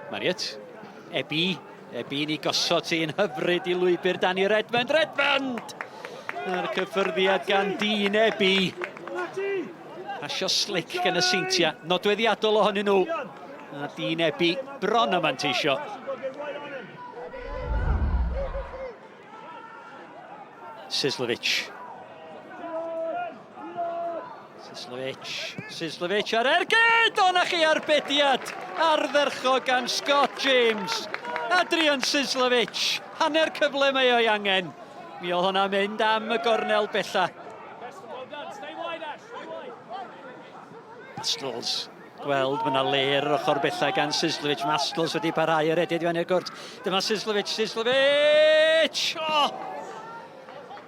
Marriott, Ebi, Ebi'n ei gosod hi'n hyfryd i lwybr Danny Redmond. Redmond! A'r cyffyrddiad gan Dean Ebi. Pasio slick gan y Seintiau. Nodweddiadol ohonyn nhw. A Dean Ebi bron a manteisio. Sislovic. Sislovic. Sislovic ar ergyd! O na chi arbediad ardderchog gan Scott James. Adrian Sislovic. Hanner cyfle mae o'i angen. Mi oedd hwnna'n mynd am y gornel bella. Astles gweld mae yna le ar yr ochr bella gan Sislovic. Mae Astles wedi parhau yr ediad i fewn i'r gwrt. Dyma Sislovic, Sislovic! Oh!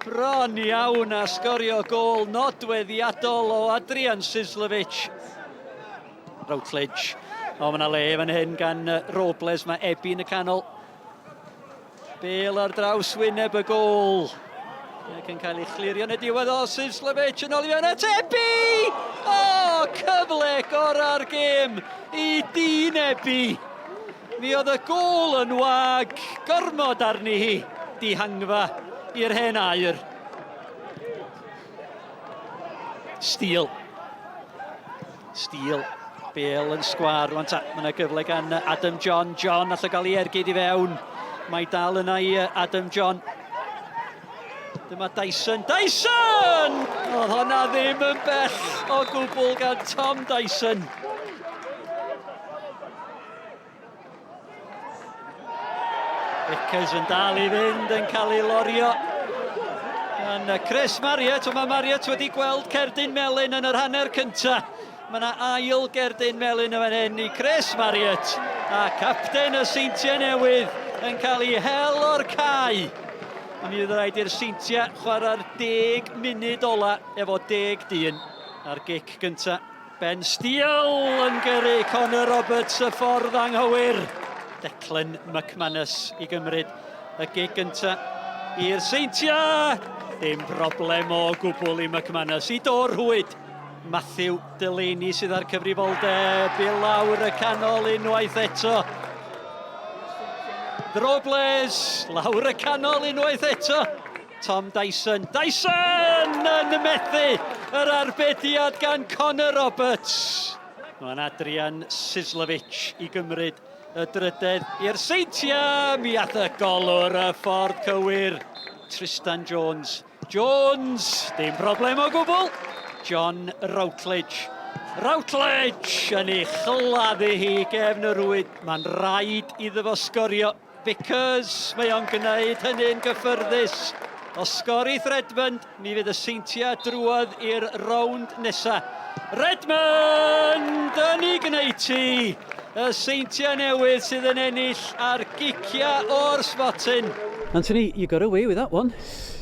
Bron iawn a sgorio gôl nodweddiadol o Adrian Sislovic. Routledge. O, mae yna le fan hyn gan Robles. Mae Ebi yn y canol. Bale ar draws wyneb y gôl. Ac yn cael ei chlirio yn y diwedd o Sislovic yn ôl i fewn at Ebi! O, cyfle gorau'r gêm i dyn Ebi. Mi oedd y gôl yn wag, gormod arni hi, dihangfa i'r hen aur. Steele. Steele. Bale yn sgwar. Rwan ta, mae yna gyfle gan Adam John. John all o gael ei ergyd i fewn. Mae dal yna i Adam John. Dyma Dyson. Dyson! Oedd honna ddim yn bell o gwbl gan Tom Dyson. Vickers yn dal i fynd yn cael ei lorio gan Chris Marriott, ond mae Marriott wedi gweld cerdyn melyn yn yr hanner cyntaf. Mae yna ail gerdyn melyn yn fan hyn i Chris Marriott, a capten y Seintiau Newydd yn cael ei hel o'r cae. A mi fydd rhaid i'r Seintiau chwarae'r 10 munud ola efo 10 dyn ar gic gyntaf. Ben Steele yn gyrru Connor Roberts y ffordd anghywir. Declan McManus i gymryd y gig gynta i'r Seintiau. Dim broblem o gwbl i McManus i dor rhwyd. Matthew Delaney sydd â'r cyfrifoldeb i lawr y canol unwaith eto. Robles lawr y canol unwaith eto. Tom Dyson. Dyson yn methu yr arbediad gan Connor Roberts. Mae'n Adrian Sislovic i gymryd y drydedd i'r Seintiau. Mi ath y golwr y ffordd cywir. Tristan Jones. Jones, dim broblem o gwbl. John Routledge. Routledge yn ei chladdu hi gefn y rwyd. Mae'n rhaid iddo fo sgorio. Vickers, mae o'n gwneud hynny'n gyffyrddus. Os sgorith Redmond, mi fydd y Seintiau drwodd i'r rownd nesa. Redmond yn ei gwneud ti! Y Seintiau Newydd sydd yn ennill ar giciau o'r smotyn. Anthony, you got away with that one.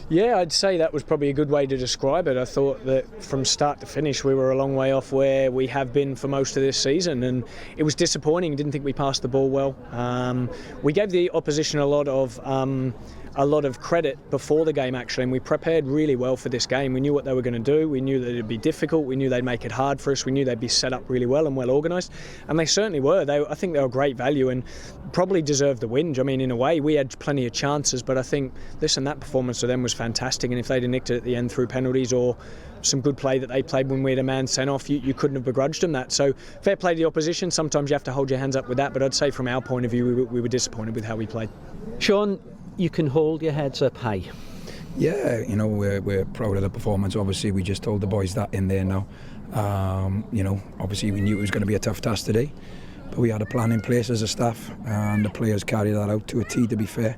Yeah, I'd say that was probably a good way to describe it. I thought that from start to finish we were a long way off where we have been for most of this season, and it was disappointing. Didn't think we passed the ball well. Um, we gave the opposition a lot of um, a lot of credit before the game actually, and we prepared really well for this game. We knew what they were going to do. We knew that it'd be difficult. We knew they'd make it hard for us. We knew they'd be set up really well and well organised, and they certainly were. They, I think they were great value and probably deserved the win. I mean, in a way, we had plenty of chances, but I think listen, that performance for them was fantastic. And if they'd have nicked it at the end through penalties or some good play that they played when we had a man sent off, you, you couldn't have begrudged them that. So fair play to the opposition. Sometimes you have to hold your hands up with that, but I'd say from our point of view, we, we were disappointed with how we played. Sean, you can hold your heads up high. Yeah, you know, we're, we're proud of the performance. Obviously, we just told the boys that in there now. Um, you know, obviously we knew it was going to be a tough task today, but we had a plan in place as a staff, and the players carried that out to a T, to be fair.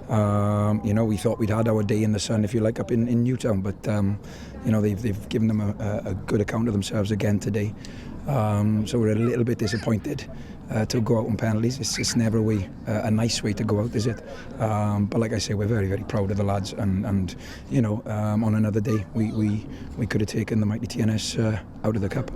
Um, you know, we thought we'd had our day in the sun, if you like, up in, in Newtown, but, um, you know, they've, they've given them a, a good account of themselves again today. Um, so we're a little bit disappointed uh, to go out on penalties. It's, it's never a, way, uh, a nice way to go out, is it? Um, but like I say, we're very, very proud of the lads. And, and you know, um, on another day, we, we, we could have taken the mighty TNS uh, out of the cup.